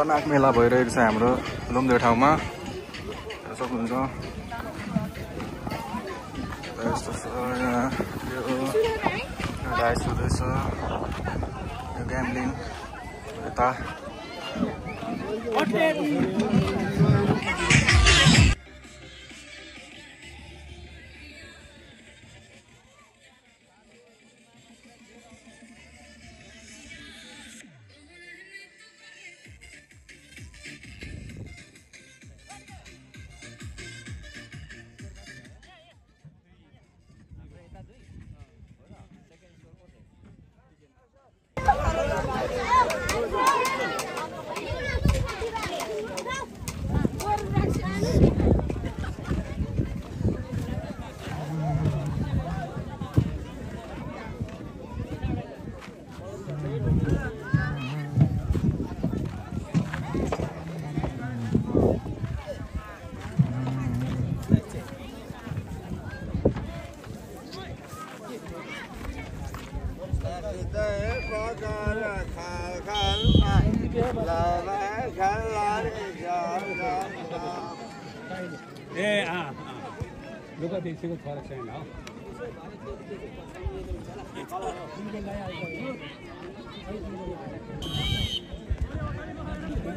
खतरनाक मेला भइरहेको छ हाम्रो लुम्दे ठाउँमा सक्नुहुन्छ। यस्तो छ यहाँ यो डाइस हुँदैछ यो ग्याम्बलिङ यता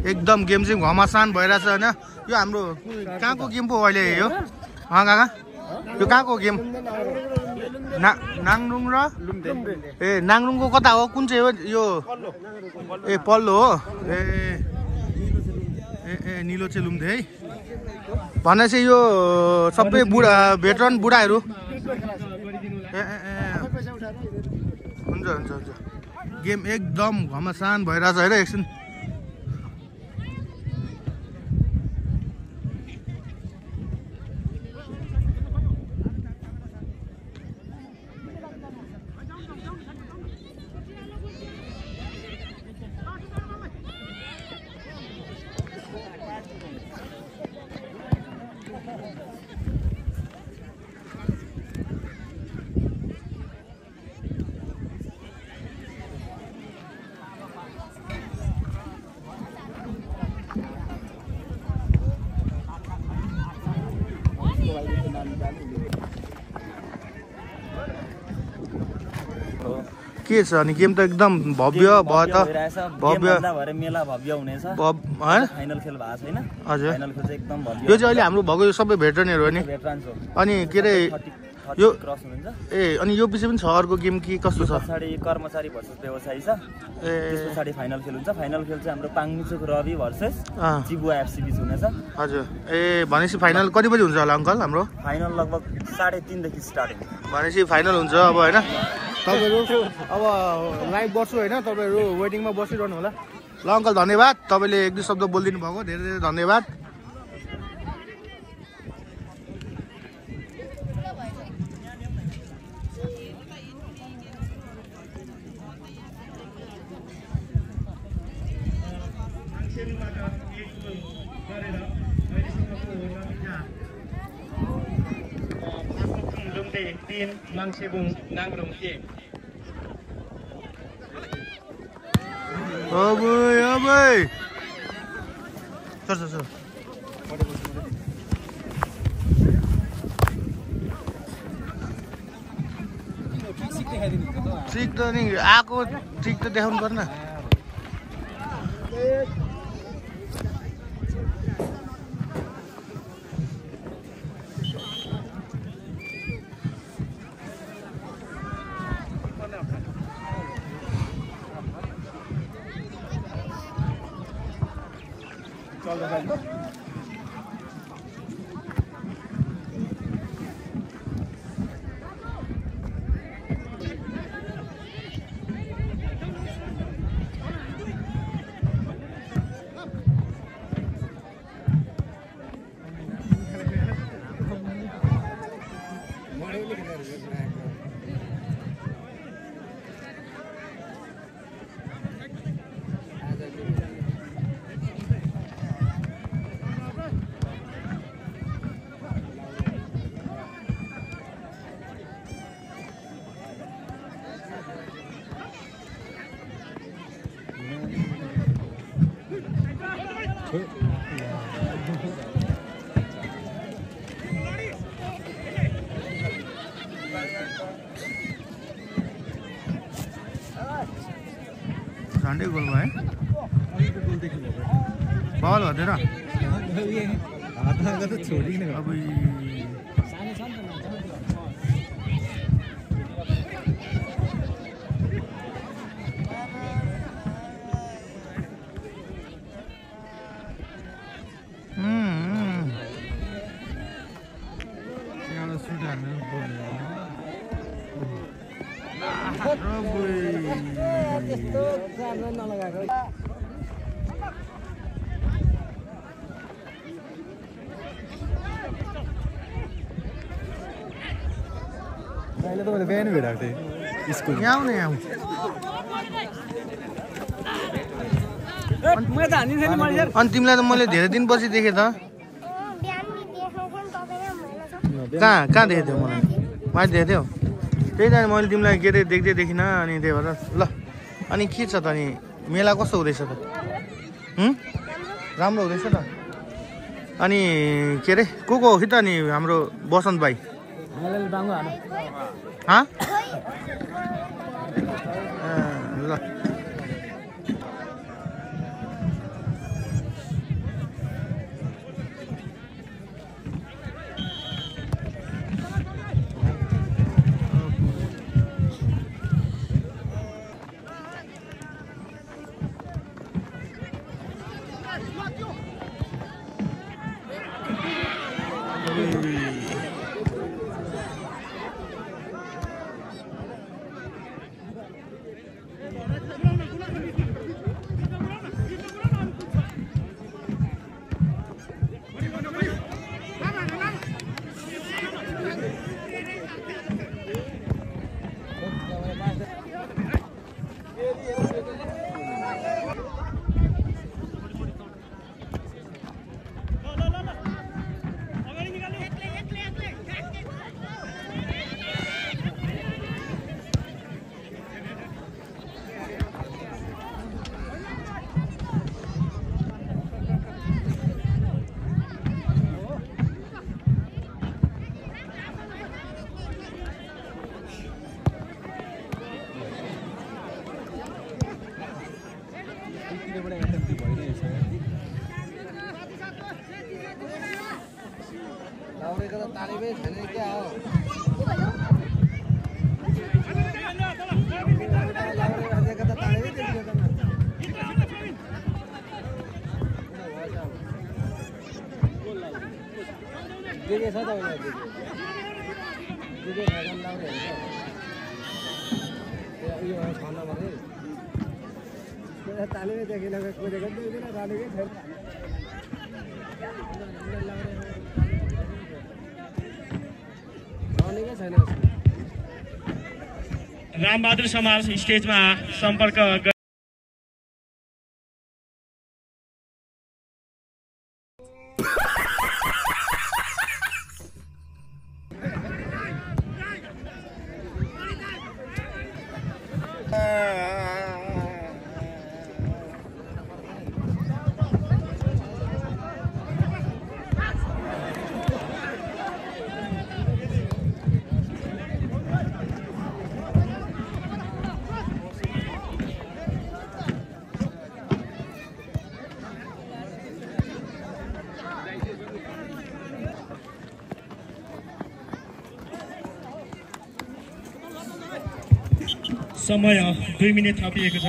एकदम गेम चाहिँ घमासान भइरहेछ हैन। यो हाम्रो कहाँको गेम पो अहिले यो काका यो कहाँको गेम नाङरुङ र ए नाङरुङको कता हो कुन चाहिँ हो यो ए पल्लो हो ए ए ए निलो चाहिँ लुम्दे है भनेपछि यो सबै बुढा भेटरन बुढाहरू ए ए हुन्छ हुन्छ हुन्छ गेम एकदम घमासान भइरहेछ है एकछिन। के छ अनि गेम त एकदम भव्य भयो त भव्य मेला भव्य हुनेछ फाइनल खेल भएको छैन हजुर फाइनल खेल चाहिँ एकदम भव्य यो चाहिँ अहिले हाम्रो भएको सबै भेटरनहरू हो नि अनि के रे यो क्रस हुनुहुन्छ ए अनि यो पछि पनि छ अर्को गेम के कस्तो छ पछाडी कर्मचारी भर्सेस व्यवसायी छ ए त्यस पछाडी फाइनल खेल हुन्छ फाइनल खेल चाहिँ हाम्रो पाङमिचोक रवि भर्सेस चिबुवा एफसी बीच हुनेछ हजुर ए भनेपछि फाइनल कति बजे हुन्छ होला अंकल हाम्रो फाइनल लगभग 3:30 देखि स्टार्ट हुन्छ भनेपछि फाइनल हुन्छ अब हैन तपाईहरु अब लाइभ गर्छु हैन तपाईहरु वेटिङमा बसिरहनु होला ल अंकल धन्यवाद तपाईले एक दुई शब्द बोलिदिनु भएको धेरै धेरै धन्यवाद। Tin Mangsibung Nangrung Kim. Abay. Sir. Trick त नि आको ट्रिक त देखाउनु पर्न झन्डै गोल भयो है बल हटेर अब अहिले त मैले बिहानै भेटाएको थिएँ स्कुल यहाँ आउने यहाँ अनि तिमीलाई त मैले धेरै दिनपछि देखेँ त कहाँ देखेको थियो मलाई मैले देखेको थियो त्यही त मैले तिमीलाई के अरे देख्दै देखिनँ अनि त्यही भएर ल अनि के छ त अनि मेला कस्तो हुँदैछ त राम्रो हुँदैछ त अनि के अरे को हो कि त अनि हाम्रो बसन्त भाइ ल रामबहादुर समाज स्टेजमा सम्पर्क समय 2 मिनेट थपिएको छ।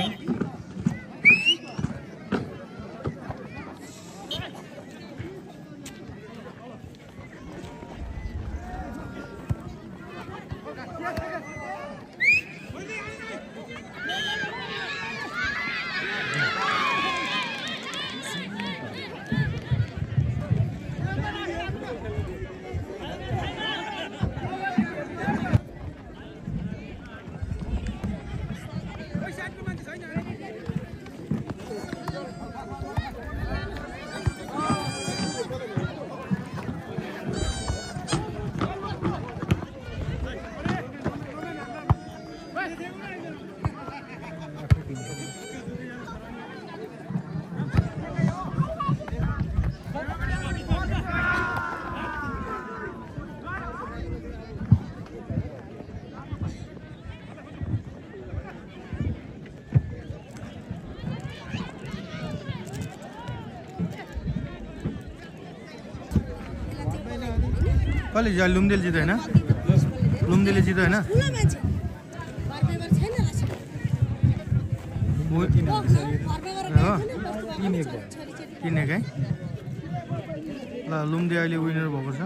कसले जित्यो लुम्देले जित्यो होइन लुम्देले जित्यो होइन किनेको है ल लुम्दे अहिले विनर भएको छ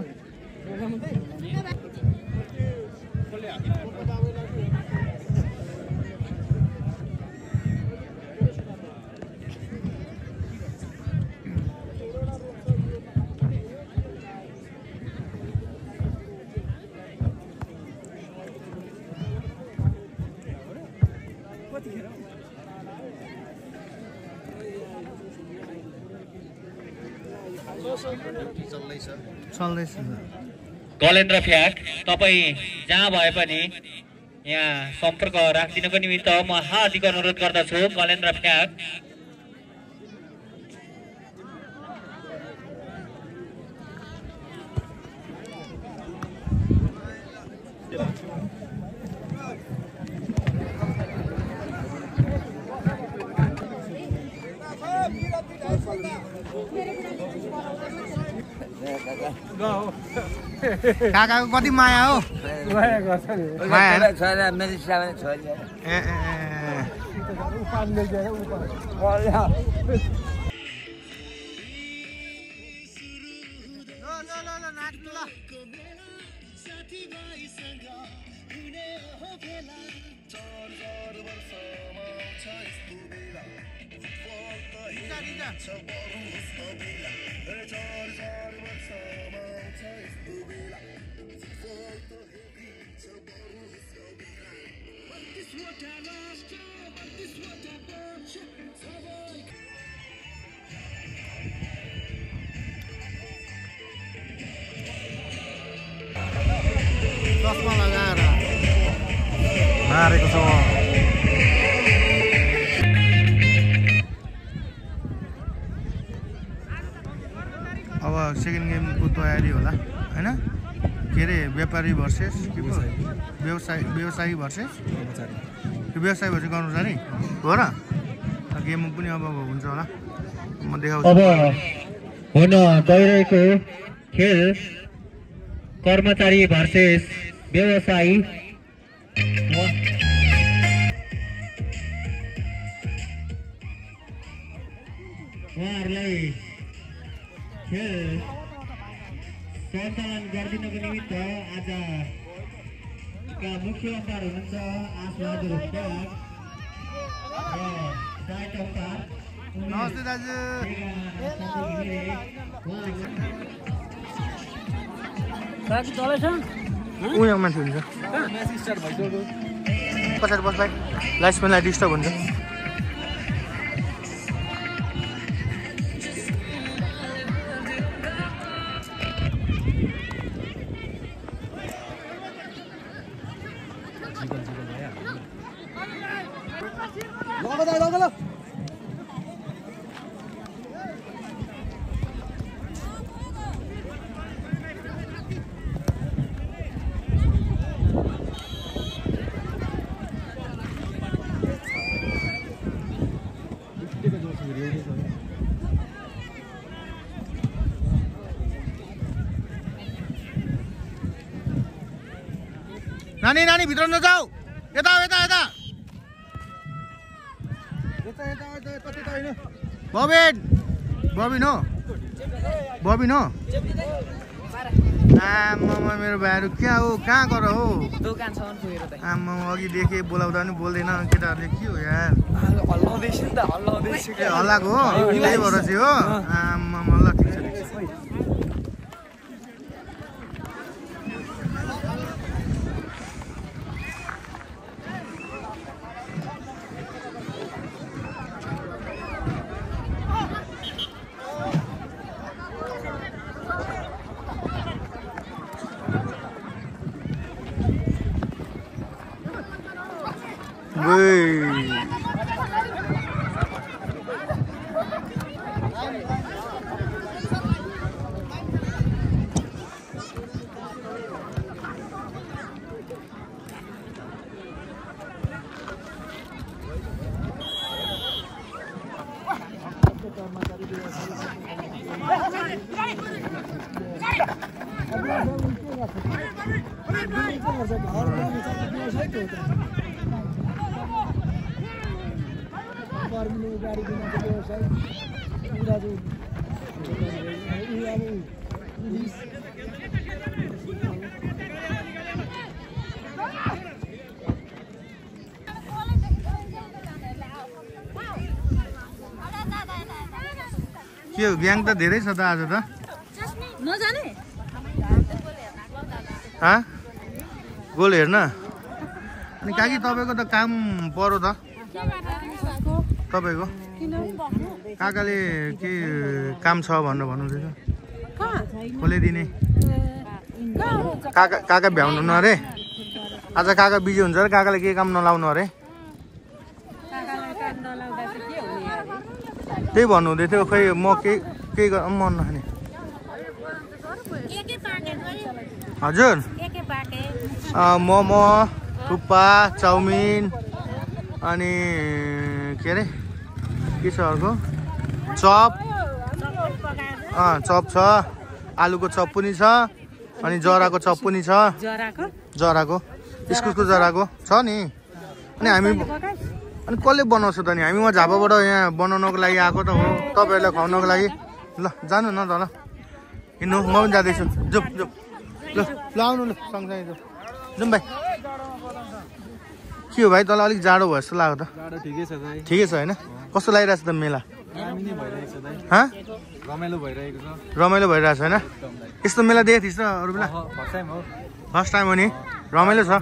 चल्दैछ गलेन्द्र फ्याक तपाईँ जहाँ भए पनि यहाँ सम्पर्क राखिदिनको निमित्त म हार्दिक अनुरोध गर्दछु गलेन्द्र फ्याक काकाको कति माया हो माया चस्मा लगाएर मारेको छ अब सेकेन्ड गेमको तयारी होला होइन के अरे व्यापारी भर्सेस के पो व्यवसायी भर्सेस त्यो व्यवसायी भर्सेस कर्मचारी हो र गेम पनि अब हुन्छ होला म देखाउँछु अब हुन गइरहेको खेल कर्मचारी भर्सेस व्यवसायी उहाँहरूलाई खेल सञ्चालन गरिदिनको निमित्त आजका मुख्य अम्पायर हुनुहुन्छ आशबहादुर फ्याक र डाइट अम्पायर नमस्ते दाजु उयो मान्छे हुन्छ पछाडि बस भाइ लाइट्सम्यानलाई डिस्टर्ब हुन्छ नानी नानी भित्र नजाऊ यता यता यता बबिन बबिन हो बबिन हो आमा मेरो भाइहरू क्या हो कहाँ गर हो आमा अघि देखेँ बोलाउँदा पनि बोल्दैन केटाहरूले के हो यार हल्लाएको हो त्यही भएर चाहिँ हो आमा ल ठिक छ के हो ग्याङ त धेरै छ त आज त नजाने गोल हेर्न अनि काकी तपाईँको त काम पर्यो त तपाईँको काकाले के काम छ भनेर भन्नुहुँदैछ खोलिदिने काका भ्याउनु न अरे आज काका बिजी हुन्छ अरे काकाले के काम नलाउनु अरे त्यही भन्नुहुँदै थियो खै म केही म नखाने हजुर मोमो थुक्पा चाउमिन अनि के अरे के छ अर्को चप चप छ आलुको चप पनि छ अनि जराको चप पनि छ जराको इस्कुसको जराको छ नि अनि हामी अनि कसले बनाउँछ त नि हामी वहाँ झापाबाट यहाँ बनाउनको लागि आएको त हो तपाईँहरूलाई खुवाउनको लागि ल जानु न त ल हिँड्नु म पनि जाँदैछु जाउँ जाउँ ल ल आउनु ल सँगसँगै जाउँ जाउँ भाइ के हो भाइ तँलाई अलिक जाडो भयो जस्तो लाग्यो त ठिकै छ होइन कस्तो लागिरहेको छ त मेला रमाइलो भइरहेको छ रमाइलो भइरहेको छ होइन यस्तो मेला देखेको थिइस् त अरू बेला फर्स्ट टाइम हो नि रमाइलो छ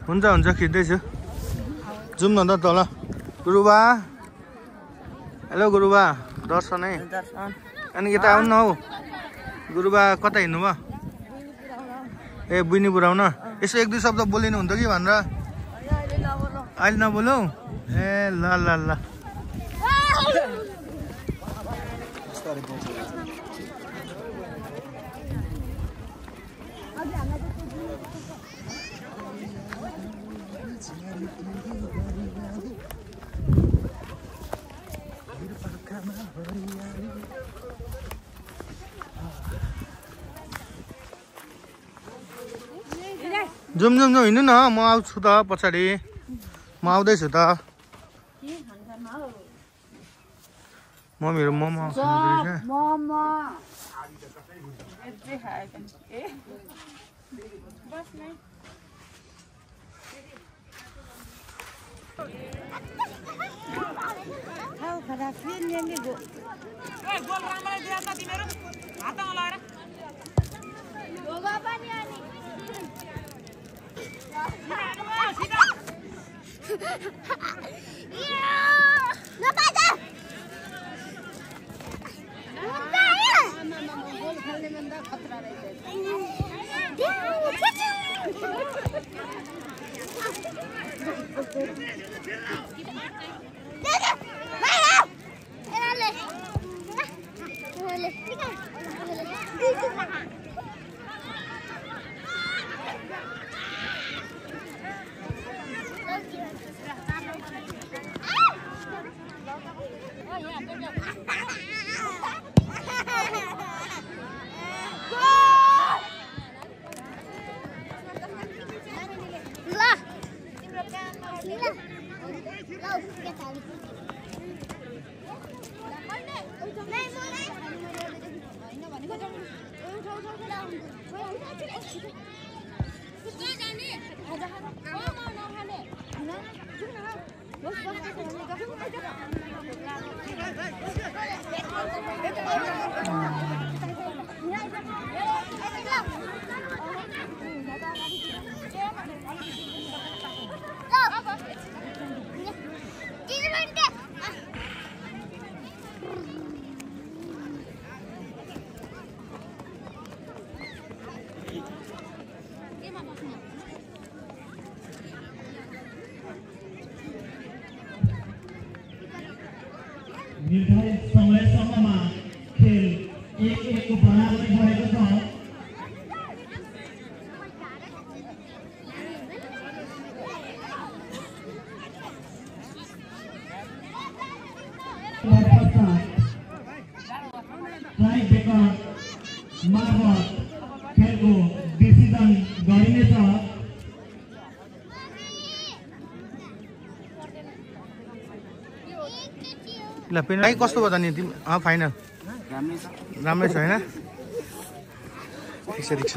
हुन्छ हुन्छ खिच्दैछु जाउँ न त तल गुरुबा हेलो गुरुबा दर्शन है अनि यता आउनु न हौ गुरुबा कता हिँड्नु भयो ए बुइनी पुऱ्याउन यसो एक दुई शब्द बोलिनु हुन्थ्यो कि भनेर अहिले नबोलौ ए ल ल ल जाउँ जाउँ जाउँ हिँड्नु न म आउँछु त पछाडि म आउँदैछु त मम्मीहरू मोमो निर्धारित समयसम्ममा खेल 1-1 को बराबरी भएको छ। ल पेनल्टी कस्तो भयो त नि तिमी फाइनल राम्रै छ हैन ठिक छ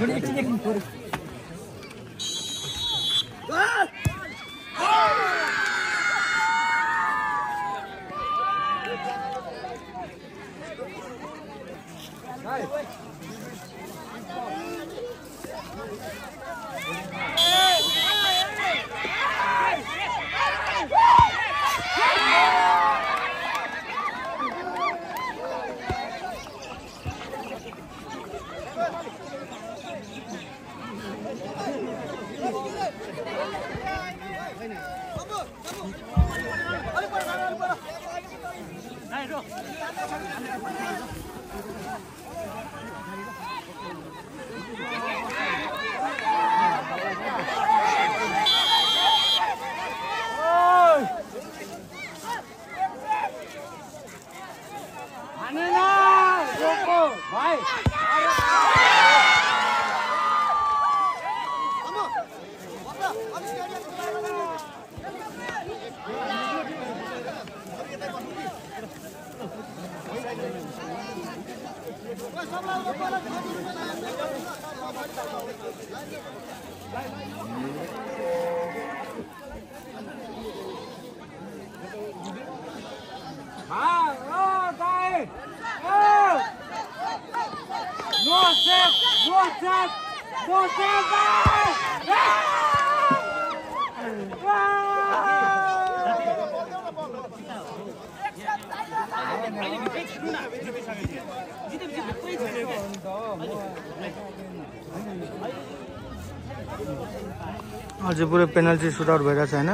अझै पुरै पेनल्टी सुटआउट भइरहेछ हैन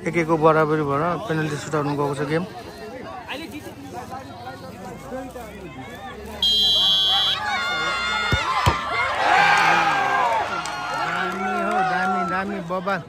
एक-एकको बराबरी भएर पेनल्टी सुटआउटमा गएको छ गेम दामी बबाल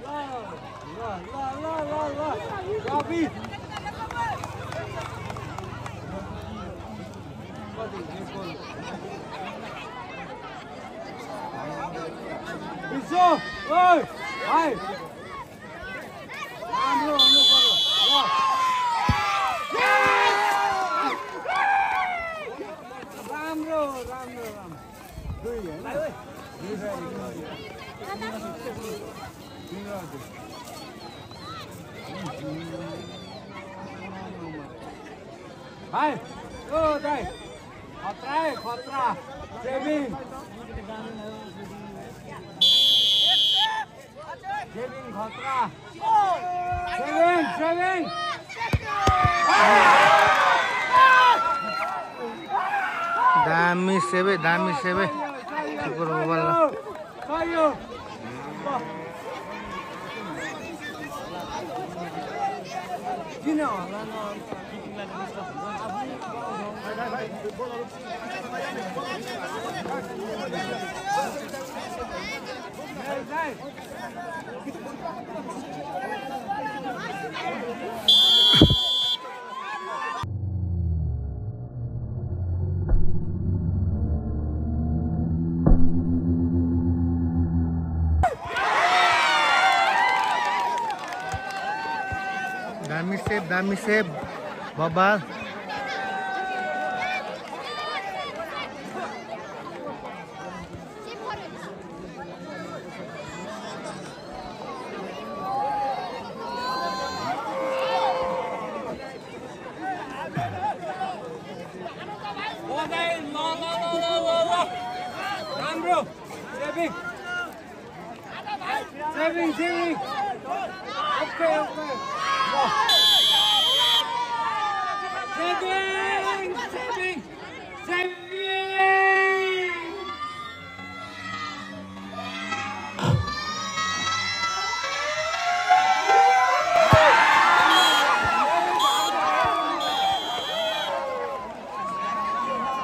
दामी सेवे सुपर बल दामी सेव बबाल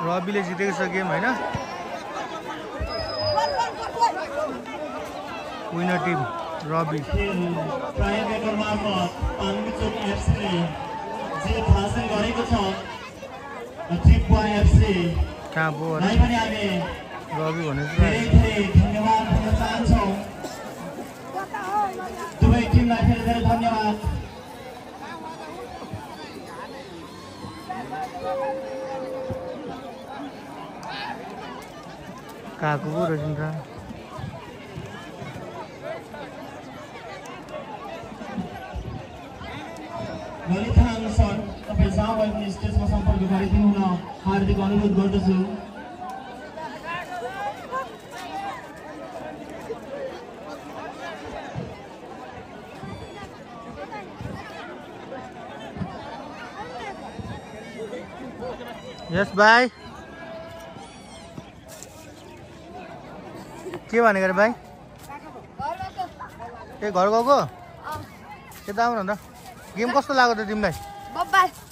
रविले जितेको छ गेम हैन विनर टिम रवि ट्राइब्रेकर मार्फत पाङचोक एफसी जे हासिल गरेको छ त्रिपुरा एफसी कहाँ पो पनि हामी रवि भने धेरै धन्यवाद दिन चाहन्छौँ दुवै टिमलाई धेरै धेरै धन्यवाद काको पो रहेछ नि त अनुसार तपाईँ जहाँ भए पनि स्टेजमा सम्पर्क गरिदिनु हुन हार्दिक अनुरोध गर्दछु। यस भाइ के भनेको रे भाइ ए घर गएको यता आउनु त गेम कस्तो लाग्यो त तिमीलाई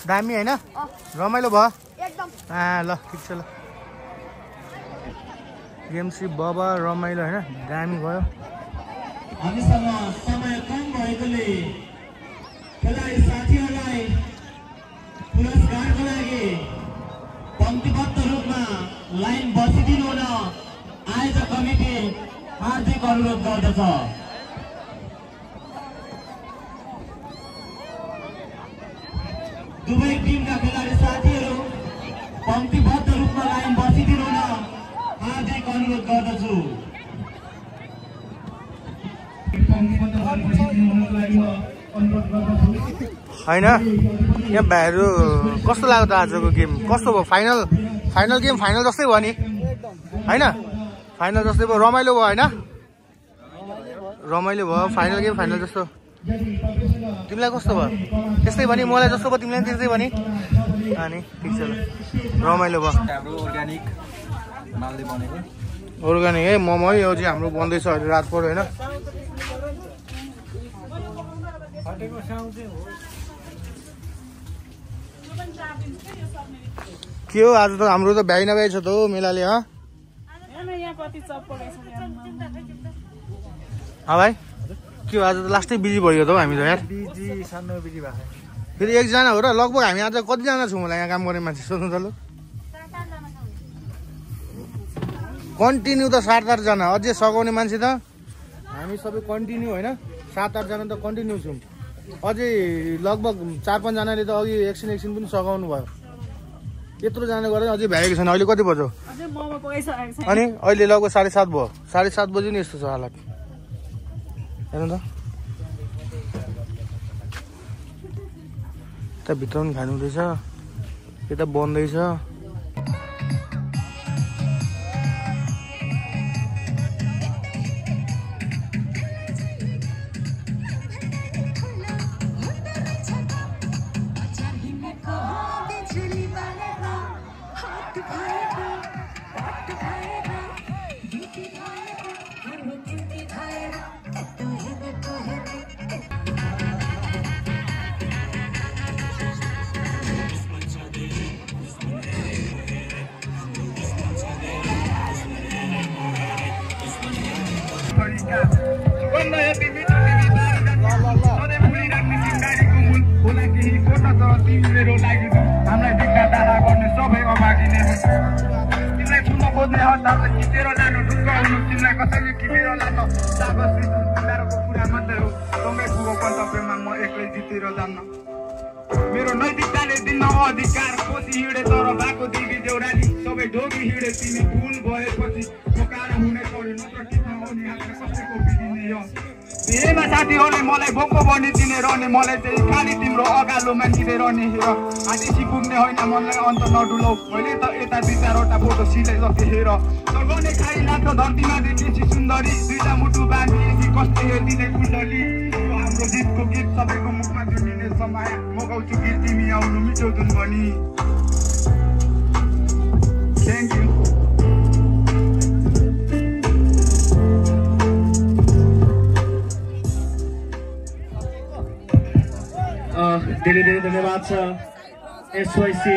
दामी होइन रमाइलो भयो ल ठिक छ ल गेम सी बाबा रमाइलो होइन दामी भयो हामीसँग समय कम भएकोले खेलाडी साथीहरूलाई पुरस्कारको लागि पङ्क्तिबद्ध रूपमा लाइन बसिदिनु हुन आयोजक कमिटी हार्दिक अनुरोध गर्दछ। दुवै टिमका खेलाडी साथीहरू पङ्क्तिबद्ध रूपमा लाइन बसिदिनु हुन हार्दिक अनुरोध गर्दछु। होइन यहाँ भाइहरू कस्तो लाग्यो त आजको गेम कस्तो भयो फाइनल गेम फाइनल जस्तै भयो नि होइन फाइनल जस्तै भयो रमाइलो भयो होइन रमाइलो भयो फाइनल गेम फाइनल जस्तो तिमीलाई कस्तो भयो त्यस्तै भने मलाई जस्तो भयो तिमीलाई त्यस्तै भने अनि ठिक छ ल रमाइलो भयो अर्ग्यानिक है मोमो है यो चाहिँ हाम्रो बन्दैछ अहिले रात पऱ्यो होइन के हो आज त हाम्रो त भ्याइ नभ्याइ छ त हो मेलाले भाइ के हो आज त लास्टै बिजी भयो त हौ हामी त यार फेरि एकजना हो र लगभग हामी आज कतिजना छौँ होला यहाँ काम गर्ने मान्छे सोध्नु त ल कन्टिन्यू त 7-8 जना अझै सघाउने मान्छे त हामी सबै कन्टिन्यू होइन 7-8 जना त कन्टिन्यू छौँ अझै लगभग 4-5 जनाले त अघि एकछिन पनि सघाउनु भयो यत्रो जना गरेर अझै भ्याएको छैन अहिले कति बज्यो अनि अहिले लगभग 7:30 भयो 7:30 बजी नि यस्तो छ हालत हेर्नु त यता भित्र पनि खानु हुँदैछ यता बन्दैछ मेरो नैतिकताले दिनमा अधिकार कोसी हिँडे तर बाको देवी देउराली सबै ढोगी हिँडे तिमी भुल भएपछि म कारण हुने पर्यो नत्र टिप्न आउने हातमा कसैको बिदिने हो हेमा साथीहरूले मलाई भोको बनिदिने रहने मलाई चाहिँ खाली तिम्रो अगालो मान्छेले रहने हेर आदिसी पुग्ने होइन मनलाई अन्त नडुलाउ मैले त यता 2-4वटा फोटो सिलाइसके हेर सघाउने खाइ लाग्छ धरतीमा देखेपछि सुन्दरी दुईटा मुटु बाँधिएकी कस्तो हेरिदिने कुण्डली हाम्रो गीतको गीत सबैको मुखमा जुटिने समय म गाउँछु गीत तिमी आउनु मिठो धुन भनी थ्याङ्क यू धेरै धेरै धन्यवाद छ एसवाईसी